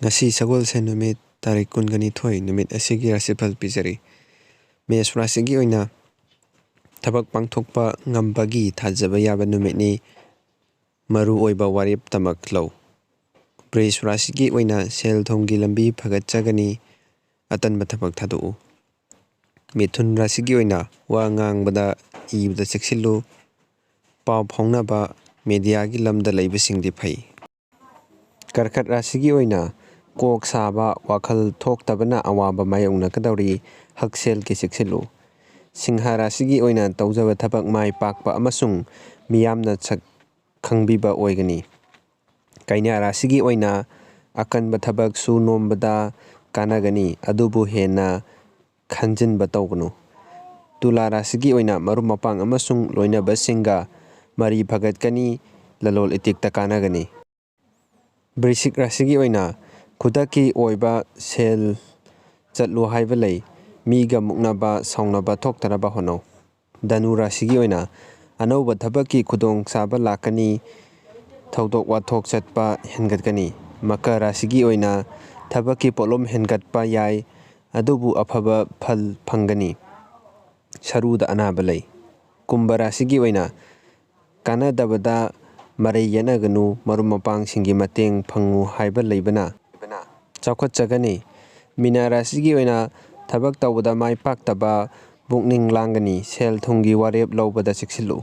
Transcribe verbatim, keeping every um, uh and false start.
ꯉꯁꯤ ꯁꯒꯣꯜꯁꯦꯟ ꯅꯨꯃꯤꯠ, ꯇꯥꯔꯤꯛ ꯀꯨꯟꯒ ꯅꯤꯊꯣꯏ, ꯅꯨꯃꯤꯠ ꯑꯁꯤꯒꯤ ꯔꯥꯁꯤꯐꯜ ꯄꯤꯖꯔꯤ꯫ ꯃꯦꯁ ꯔꯥꯁꯤꯒꯤ ꯑꯣꯏꯅ ꯊꯕꯛ ꯄꯥꯡꯊꯣꯛꯄ ꯉꯝꯕꯒꯤ ꯊꯥꯖꯕ ꯌꯥꯕ ꯅꯨꯃꯤꯠꯅꯤ꯫ ꯃꯔꯨ ꯑꯣꯏꯕ ꯋꯥꯔꯦꯞꯇꯃꯛ ꯂꯧ꯫ ꯕ꯭ꯔꯤꯖ ꯔꯥꯁꯤꯒꯤ ꯑꯣꯏꯅ ꯁꯦꯜ ꯊꯨꯝꯒꯤ ꯂꯝꯕꯤ ꯐꯒꯠꯆꯒꯅꯤ꯫ ꯑꯇꯟꯕ ꯊꯕꯛ ꯊꯥꯗꯣꯛꯎ꯫ ꯃꯤꯊꯨꯟ ꯔꯥꯁꯤꯒꯤ ꯑꯣꯏꯅ ꯋꯥ ꯉꯥꯡꯕꯗ, ꯏꯕꯗ ꯆꯦꯛꯁꯤꯜꯂꯨ꯫ ꯄꯥꯎ ꯐꯥꯎꯅꯕ, ꯃꯦꯗꯤꯌꯥꯒꯤ ꯂꯝꯗ ꯂꯩꯕꯁꯤꯡꯗꯤ ꯐꯩ꯫ ꯀꯔꯀꯠ ꯔꯥꯁꯤꯒꯤ ꯑꯣꯏꯅ ꯀꯣꯛ ꯁꯥꯕ, ꯋꯥꯈꯜ ꯊꯣꯛꯇꯕꯅ ꯑꯋꯥꯕ ꯃꯥꯌꯣꯛꯅꯒꯗꯧꯔꯤ꯫ ꯍꯛꯁꯦꯜꯒꯤ ꯆꯦꯛꯁꯤꯜꯂꯨ꯫ ꯁꯤꯡꯍ ꯔꯥꯁꯤꯒꯤ ꯑꯣꯏꯅ ꯇꯧꯖꯕ ꯊꯕꯛ ꯃꯥꯏ ꯄꯥꯛꯄ ꯑꯃꯁꯨꯡ ꯃꯤꯌꯥꯝꯅ ꯁꯛ ꯈꯪꯕꯤꯕ ꯑꯣꯏꯒꯅꯤ꯫ ꯀꯩꯅ꯭ꯌꯥ ꯔꯥꯁꯤꯒꯤ ꯑꯣꯏꯅ ꯑꯀꯟꯕ ꯊꯕꯛ ꯁꯨ ꯅꯣꯝꯕꯗ ꯀꯥꯟꯅꯒꯅꯤ, ꯑꯗꯨꯕꯨ ꯍꯦꯟꯅ ꯈꯟꯖꯤꯟꯕ ꯇꯧꯒꯅꯨ꯫ ꯇꯨꯂꯥ ꯔꯥꯁꯤꯒꯤ ꯑꯣꯏꯅ ꯃꯔꯨꯞ ꯃꯄꯥꯡ ꯑꯃꯁꯨꯡ ꯂꯣꯏꯅꯕꯁꯤꯡꯒ ꯃꯔꯤ ꯐꯒꯠꯀꯅꯤ, ꯂꯂꯣꯟ ꯏꯇꯤꯛꯇ ꯀꯥꯟꯅꯒꯅꯤ꯫ ꯕ꯭ꯔꯤꯁꯤꯛ ꯔꯥꯁꯤꯒꯤ ꯑꯣꯏꯅ ꯈꯨꯗꯛꯀꯤ ꯑꯣꯏꯕ ꯁꯦꯜ ꯆꯠꯂꯨ ꯍꯥꯏꯕ ꯂꯩ꯫ ꯃꯤꯒ ꯃꯨꯛꯅꯕ, ꯁꯥꯎꯅꯕ ꯊꯣꯛꯇꯅꯕ ꯍꯣꯠꯅꯧ꯫ ꯙꯅꯨ ꯔꯥꯁꯤꯒꯤ ꯑꯣꯏꯅ ꯑꯅꯧꯕ ꯊꯕꯛꯀꯤ ꯈꯨꯗꯣꯡꯆꯥꯕ ꯂꯥꯛꯀꯅꯤ꯫ ꯊꯧꯗꯣꯛ ꯋꯥꯊꯣꯛ ꯆꯠꯄ ꯍꯦꯟꯒꯠꯀꯅꯤ꯫ ꯃꯀꯔ ꯔꯥꯁꯤꯒꯤ ꯑꯣꯏꯅ ꯊꯕꯛꯀꯤ ꯄꯣꯠꯂꯨꯝ ꯍꯦꯟꯒꯠꯄ ꯌꯥꯏ, ꯑꯗꯨꯕꯨ ꯑꯐꯕ ꯐꯜ ꯐꯪꯒꯅꯤ꯫ ꯁꯔꯨꯗ ꯑꯅꯥꯕ ꯂꯩ꯫ ꯀꯨꯝꯚ ꯔꯥꯁꯤꯒꯤ ꯑꯣꯏꯅ ꯀꯥꯟꯅꯗꯕꯗ ꯃꯔꯩ ꯌꯦꯠꯅꯒꯅꯨ, ꯃꯔꯨꯞ ꯃꯄꯥꯡꯁꯤꯡꯒꯤ ꯃꯇꯦꯡ ꯐꯪꯉꯨ ꯍꯥꯏꯕ ꯂꯩꯕꯅ ꯆꯥꯎꯈꯠꯆꯒꯅꯤ꯫ ꯃꯤꯅꯥ ꯔꯥꯁꯤꯒꯤ ꯑꯣꯏꯅ ꯊꯕꯛ ꯇꯧꯕꯗ ꯃꯥꯏ ꯄꯥꯛꯇꯕ ꯄꯨꯛꯅꯤꯡ ꯂꯥꯡꯒꯅꯤ꯫ ꯁꯦꯜ ꯊꯨꯝꯒꯤ ꯋꯥꯔꯦꯞ ꯂꯧꯕꯗ ꯆꯦꯛꯁꯤꯜꯂꯨ꯫